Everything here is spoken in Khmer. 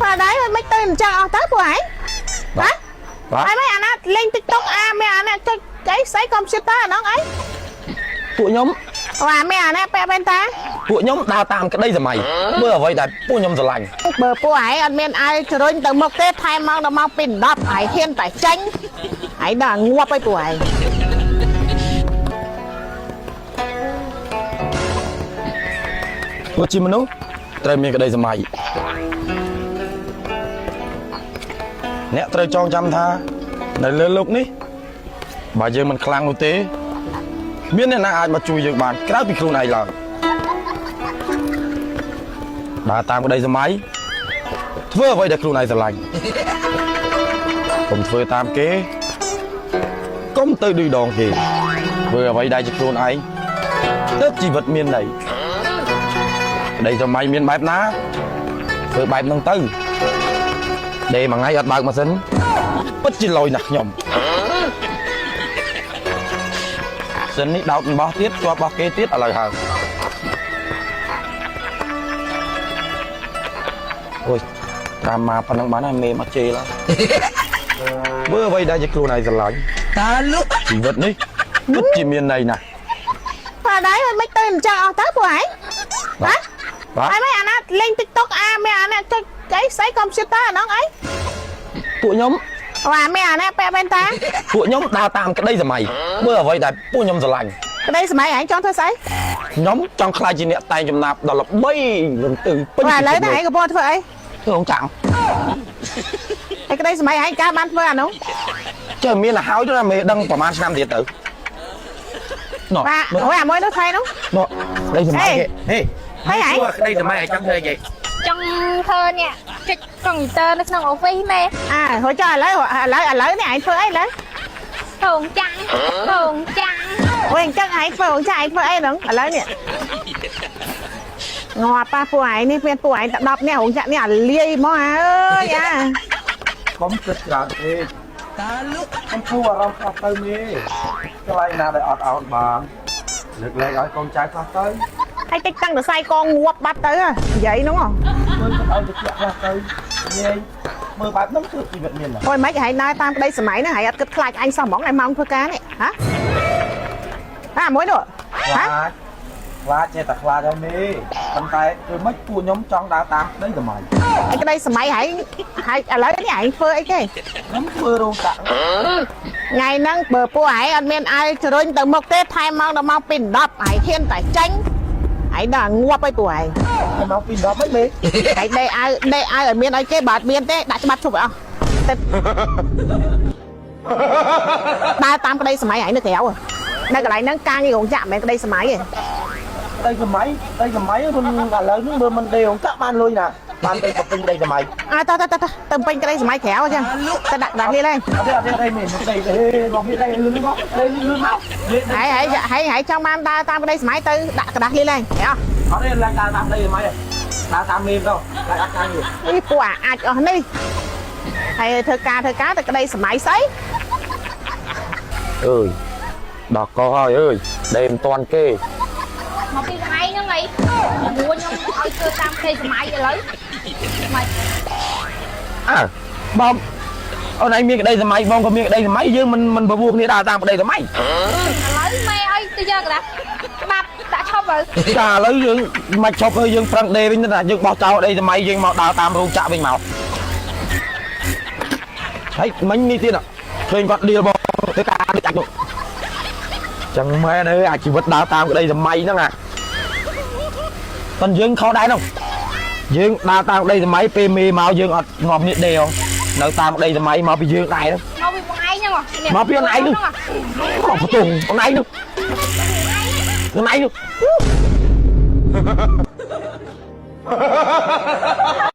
បាទដែរមិនទៅអញ្ចឹងអស់ទៅពួកឯងហ៎ បាទ ហើយមិនអាណាលេង TikTok អាមានអាណាចុចអីស្អីកុំព្យូទ័រអាហ្នឹងអី ពួកខ្ញុំ អូអាមានអាណាពាក់វ៉ែនតា ពួកខ្ញុំដើរតាមក្តីសម័យមើលអ្វីដែលពួកខ្ញុំស្រឡាញ់ បើពួកឯងអត់មានអាយជ្រុញទៅមុខទេថែមម៉ោងដល់ម៉ោង2:10ឯងហ៊ានតែចាញ់ឯងដល់ងាប់អីពួកឯង ពួកជាមនុស្សត្រូវមានក្តីសម័យអ្នកត្រូវចងចាំថានៅលើលោកនេះបើយើងមិនខ្លាំងនោះទេ មានអ្នកណាអាចមកជួយយើងបានក្រៅពីខ្លួនឯងឡើយដើរតាមក្តីសម័យធ្វើអ្វីដែលខ្លួនឯងស្រឡាញ់កុំធ្វើតាមគេកុំទៅឌឺដងគេធ្វើអ្វីដែលជាខ្លួនឯងទើបជីវិតមានន័យក្តីសម័យមានបែបណាធ្វើបែបហ្នឹងទៅដេមួយថ្ងៃអត់បើកម៉ាស៊ីនពិតជាលយណាស់ខ្ញុំសិននេះដោតរបស់ទៀតជាប់របស់គេទៀតឥឡូវហើយអូយត្រាំមកប៉ុណ្ណឹងបានហើយមេមកជេរឡើយមើលអ្វីដែលជាខ្លួនឯងស្រឡាញ់ តាលុក ជីវិតនេះពិតជាមានន័យណាស់ បាទដែរមិនទៅអញ្ចឹងអស់ទៅពួកឯងហ៎ បាទ ហើយមិនអាណាលេង TikTok អាមានអាណាចុចអីស្អីកុំព្យូទ័រអាហ្នឹងអី ពួកខ្ញុំ អូអាមានអាណាពាក់វ៉ែនតា ពួកខ្ញុំដើរតាមក្តីសម័យមើលអ្វីដែលពួកខ្ញុំស្រឡាញ់ ក្តីសម័យឯងចង់ធ្វើស្អី ខ្ញុំចង់ក្លាយជាអ្នកតែងចំណាប់ដ៏ល្បីរន្ទឹងពេញ បាទឥឡូវ ពិភព នេះឯងកំពុងធ្វើអី ធ្វើរោងចក្រ ហើយក្តីសម័យឯងកាលបានធ្វើអានោះ ចេះមានទៅហើយទៅណាមេដឹងប្រហែលឆ្នាំទៀតទៅណោះ បាទអូយអាមួយនោះថៃនោះ ណោះក្តីសម័យគេ ហេ ហើយឯង ក្តីសម័យឲ្យចង់ធ្វើអី ចង់ធ្វើនេះចុចកុំព្យូទ័រនៅក្នុង office ម៉ែ អាហូចចុះឥឡូវឥឡូវឥឡូវនេះឯងធ្វើអីឥឡូវ ថងចាំងថងចាំង អូយអញ្ចឹងឯងធ្វើអញ្ចឹងឯងធ្វើអីហ្នឹងឥឡូវនេះងាប់ប៉ះពួកឯងនេះមានពួកឯងតែ10នាក់រោងចក្រនេះអាលាយហ្មងអើយអា កុំគិតច្រើនពេក តាលុក កុំធូរអារម្មណ៍ខ្លះទៅមេកន្លែងណាដែលអត់អោនបានលើកលែងឲ្យកូនចៅខ្លះទៅ ហើយតិចតាំងសរសៃកងាប់បាត់ទៅហ៎និយាយហ្នឹងហ៎ មើលទៅឲ្យតិចខ្លះទៅងាយមើលបែបហ្នឹងគឺជីវិតមានណា អូយមិនហែងដើរតាមក្តីសម័យហ្នឹងហែងអត់គិតខ្លាចអញសោះហ្មងឯម៉ោងធ្វើការនេះហ៎អាមួយនោះ ខ្ ហ៎ លាចខ្លាចចេះតែខ្លាចហើយមេប៉ុន្តែគឺមិនពួកខ្ញុំចង់ដើរតាមក្តីសម័យ ឯក្តីសម័យហែងហែងឥឡូវនេះហែងធ្វើអីគេ ខ្ញុំធ្វើរោងចក្រ ថ្ងៃហ្នឹងបើពួកឯងអត់មានអាយជ្រុញទៅមុខទេថែមម៉ោងដល់ម៉ោង2:10ឯងហ៊ានតែចាញ់ឯងដល់ងាប់អីពួកឯង ហើយមកពី10ហ្នឹងមេ ឯងដេកអាវដេកអាវឲ្យមានអីគេបើអត់មានទេដាក់ច្បាប់ជប់ឲ្យអស់ទៅដើរតាមក្តីសម័យឯងនៅក្រៅនៅកន្លែងហ្នឹងការងាររោងចក្រមិនមែនក្តីសម័យទេ ក្តីសម័យក្តីសម័យមិនឥឡូវហ្នឹងមើលមិនដេរោងចក្របានលុយណាបានទៅពេញក្តីសម័យ អើតោះតោះតោះទៅពេញក្តីសម័យក្រៅអញ្ចឹងទៅដាក់ដាក់នេះឡើង អត់ទេអត់ទេអត់ទេមេមិនដេទេមកពីដេលឿនមកដេលឿនមក ហើយហើយហើយហើយចង់បានដើរតាមក្តីសម័យទៅដាក់กระดาษនេះឡើងហ៎ អត់ទេឡើងដើរតាមដីសម័យដើរតាមមេទៅឡើងអត់ការងារ នេះពួកអាអាចអស់នេះហើយធ្វើការធ្វើការទៅក្តីសម័យស្អី អើយដល់កហើយអើយដេមិនតាន់គេ មកពីសម័យហ្នឹងអីមួខ្ញុំឲ្យធ្វើតាមគេសម័យឥឡូវមិន អើបងអូនឯងមានក្តីសម័យបងក៏មានក្តីសម័យយើងមិនបបួលគ្នាដើរតាមក្តីសម័យ ឥឡូវម៉ែឲ្យទៅយកកដាច្បាប់ដាក់ឈប់ទៅ ចាឥឡូវយើងមិនឈប់ហើយយើងប្រឹងដេវិញទៅណាយើងបោះចោលដេសម័យយើងមកដើរតាមរោងចក្រវិញមកហើយមិញនេះទៀតឃើញគាត់ដៀលបងធ្វើការដូចអាចនោះចឹងមែនអើយអាជីវិតដើរតាមក្តីសម័យហ្នឹងអាប៉ុន្តែយើងខុសដែរនោះយើងដើរតាមក្តីសម័យពេលមេមកយើងអត់ងំនេះដេហងនៅតាមក្តីសម័យមកពីយើងដែរហ្នឹង មកពីបងឯងហ្នឹង មកពីអូនឯងនោះ មកបន្ទងអូនឯងនោះអូនឯងនោះ